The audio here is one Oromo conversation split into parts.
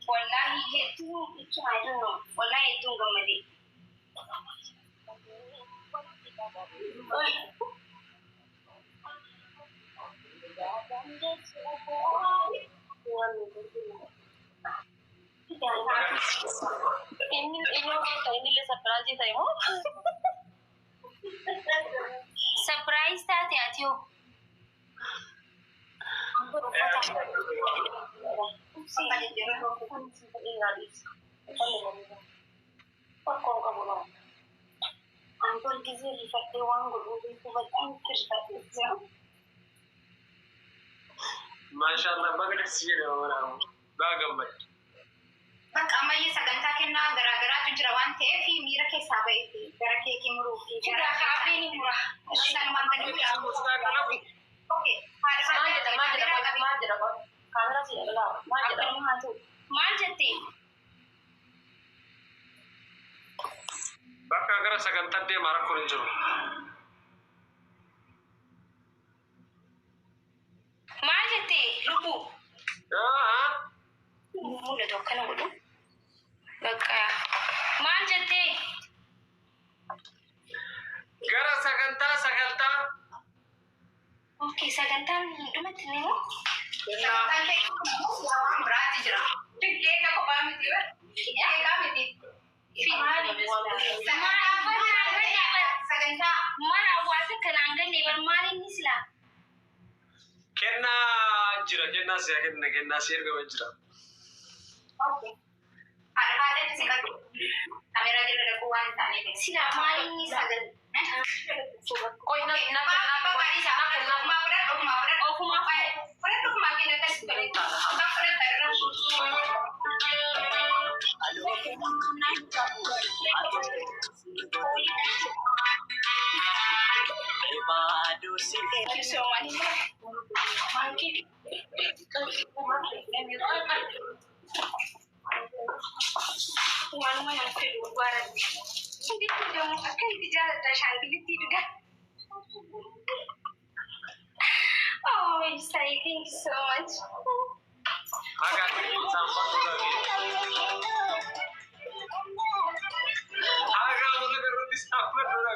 Wallaahi hedduu jechuun, I don't know. Wallaahi hedduun gammadee. Inni inni illee surprise ta'e moo? Surprise taate ati hoo? Uffata. Rakkoon qabu nama. Antoon gisee rifadhee waan godhuu beeku baay'ee rifadhee jira. Maashaallah, baga si jedhe manaamu. Baga gammadde. Bakka ammayyee sagantaa kennaa garaagaraatu jira waan ta'eef, miira keessaa ba'eeti gara keekii muruu fi gara kaabee ni mura. Sanumaan kan inni. Okay. Haadha. Maal jedha, maal jedha, maal jedha? Kaameraa si jedha, maal jedha? Akkanuma haa ta'u. Maal jettee? Bakka gara sagantaa deemaa, rakkoon hin jiru. Maal jettee lubbuu? Haa. Mul'atu akkana godhu. Bakka maal jettee? Gara sagantaa. Okay, sagantaan dhumatti ni moo? Sagantaan keenya waan biraatti jira. Keeka kophaa miti. Keekaa miti. Sagantaa. Mana awwaalta kanaan galle bar, maal inni silaa? Kennaa jira, kennaa si kenna, kennaa si ergama jira. Okay. Haadha haadha si qabu. Kaameraa jala dhaquu waan hin taaneef. Silaa maal inni sagantaa? Qoy, na na na. Ofumaa fudhadhu, ofumaa fudhadhu. Ofumaa. Fudhadhu, ofumaa kenna akkas tole. Ofumaa fudhadhu irra. Thank you so much. Monkey. Waanuma nan fedhu dhugaarratti. Hundi ደግሞ akka itti jaalladha ashaangilittii dhugaa. Oh, sorry, thank you so much. Haga saanfaa. Haga mul'atu irratti saanfaa dura.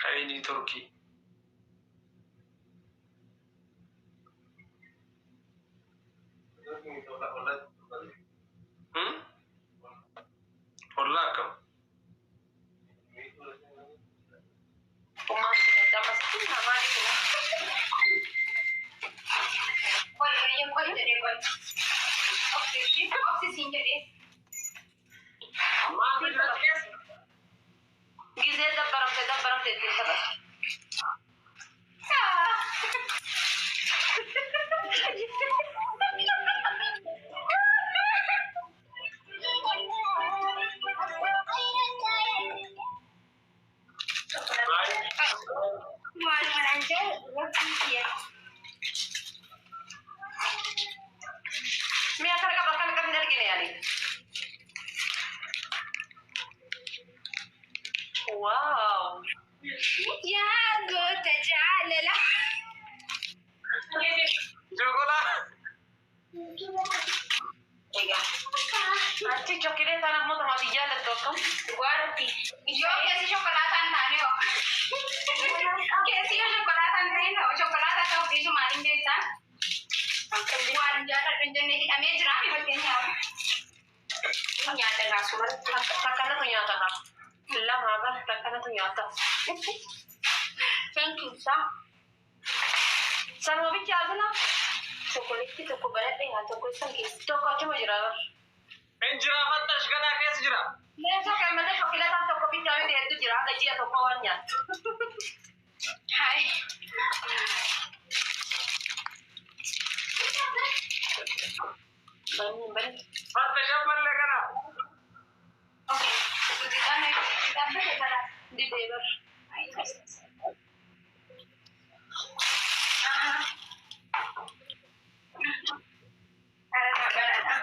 Hayni Turkii. Hmm? Ollaa akkam? Ummaan sagantaa maskiin maali kana? Qoy, qoy jedhee, qoy. Obsi, obsi siin jedhee. Maaltu jira keessa? Gizee dabbaramte dabbaramte ittiin taphatu. Maal manaan jaa rabbii kiyya. Mi'a kana qaba, kana qabni argine yaani. Wow. Yaa goota jaalala. Chokolaa. Egaa. Achi chokileetaan ammoo tuma biyyaa jaallattu akkam? Dhugaarratti. Yoo keessi shokolaataan taane hoo? Keessi yoo shokolaataan ta'e hoo? Shokolaataa ta'uu dhiisu maaliin beektaa? Waan jaalladhu hin jenne hidhamee jira fakkeenyaaf. Nyaata gaasuma. Takkanatu nyaata kaa. Lama bar takkanatu nyaata. Thank you, sa. Sanuma bicha asina. Chokoleetti tokko baladhee haa tokko isan keessa. Tokko achuma jira bar. Injira fattash ganaa keessa jira. Meeshaa kan malee chokileetaan tokko bichaa miti, hedduu jira, haga ji'a tokko waan nyaattu. Hai. Bani bani. Fattash ammallee kana. Okay. Muuziqaan dhaabbate karaa. Didee bar. Karaa banaadha.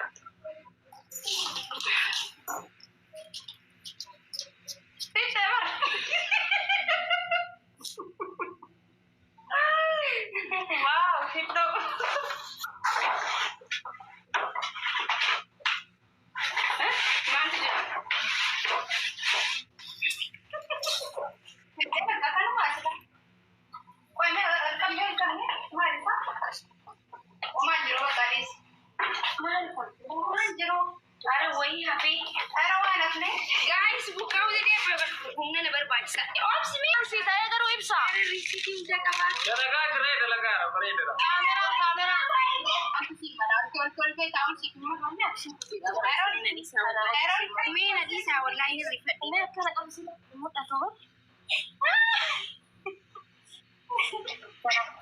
Guys, buqqaa'uu jedhee humna na barbaachisa. Obsi mi si ta'ee garuu ibsa. Riisitii hunda qabaa. Dalagaa jiree dalagaadha bareedadha. Kaameraa kaameraa. Mee na dhiisaa wallaahi hin rifadhe. Mee akkana qabsiisa mul'atu bar.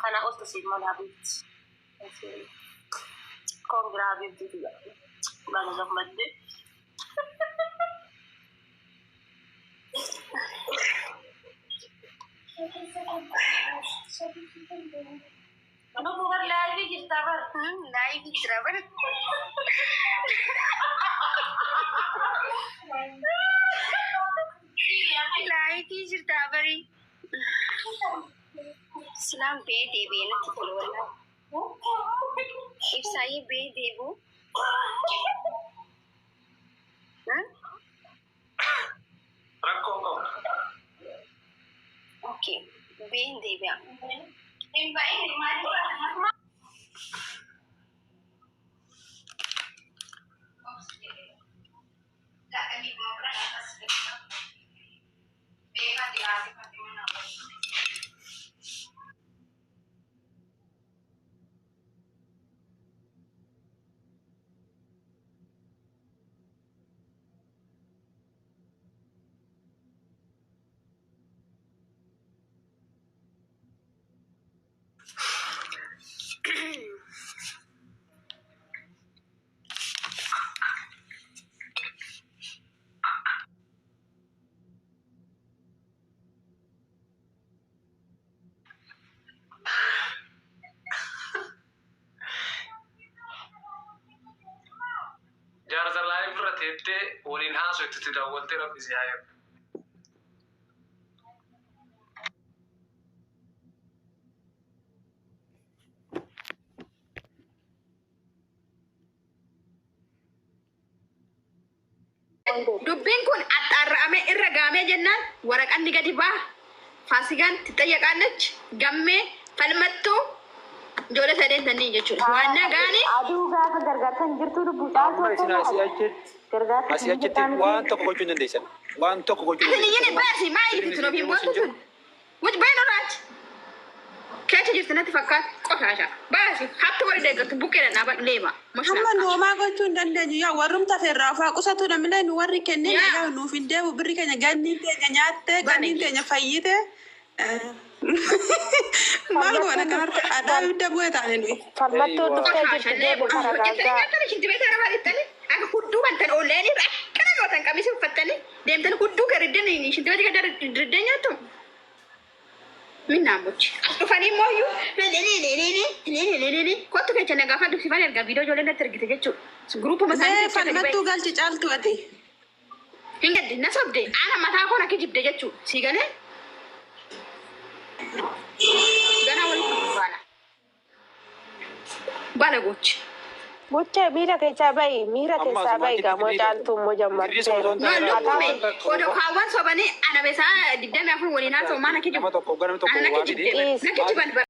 Kana oltu siif mala habiibti. Congra habiibti tiyya. Baga gammadde. Lubbuu bar live jirtaa bar. Live jira bar. Live jirtaa bari. Silaan bee deebi'ee natti tolu wallaahi. Ibsaayyee bee deebi'u. Rakkoo qabu. Okay, bee hin deebi'a. Jaarsa live irra teettee waliin haasoftu itti daawwattee rabbi si haa eegu. Dubbiin kun axxaarra'amee irra gaamee jennaan waraqanni gadi ba'a. Faasigaan tixayyaqaanach gammee falmattuu ijoollee sadeen sanii jechuudha. Waan nagaani Aduu gaafa gargaartan jirtu lubbuu caaltuu Amma isin asii achitti asii achitti waan tokko gochuu hin dandeessan. Waan tokko gochuu hin Asin iyyini dandeessan. baasi maa iyyiti tun ofiin boontu tun. Wuj bayin oraachi. Keessa jirti natti fakkaata qotaasha. Baasi hattu warri deeggartu buqqee dhadhaa leema. Amma nu homaa gochuu hin dandeenyu yaa warrumta feerraa ofaa qusatu namillee nu warri kenneen Yaa. yaa nuuf hin deemu birri keenya ganniin teenya nyaatte ganniin teenya fayyite. Maal goona kanarra adhaa ibidda bu'ee taane nuyi. Falmattuu dhuftee Qotaasha jirti leema. deebi kana gaaggaa. Nyaatani shinti beektaa nama dhittani. Akka hudduu bantan ooleen irra akkana gootan qamisii uffattanii deemtan hudduu gariddeen shinti beektaa gariddeen nyaattu. Minnaan bochi. As dhufanii immoo iyyuu kottu kecha na gaafa dubbifan ergaa viidiyoo ijoolleen natti ergite jechuudha. Guruupuma isaanii Mee keessa gadi falmattuu ba'e. galchi caaltu ati. Hin gaddi na sobde ana mataa koon akka jibde jechuudha. Sii galee ganaa walitti baana. Bala gochi. Bucha miira keessaa bahi, miira Amma keessaa asuma bahi achitti gamoo caaltuu immoo Idris osoo hin jammartee. No taane lukkume odoo kaawwan sobanii ana beesaa 24 waliin haasa'u maa na nama kijibu. tokko ganama tokko Ana na waa kijibde fide. na kijiban bara.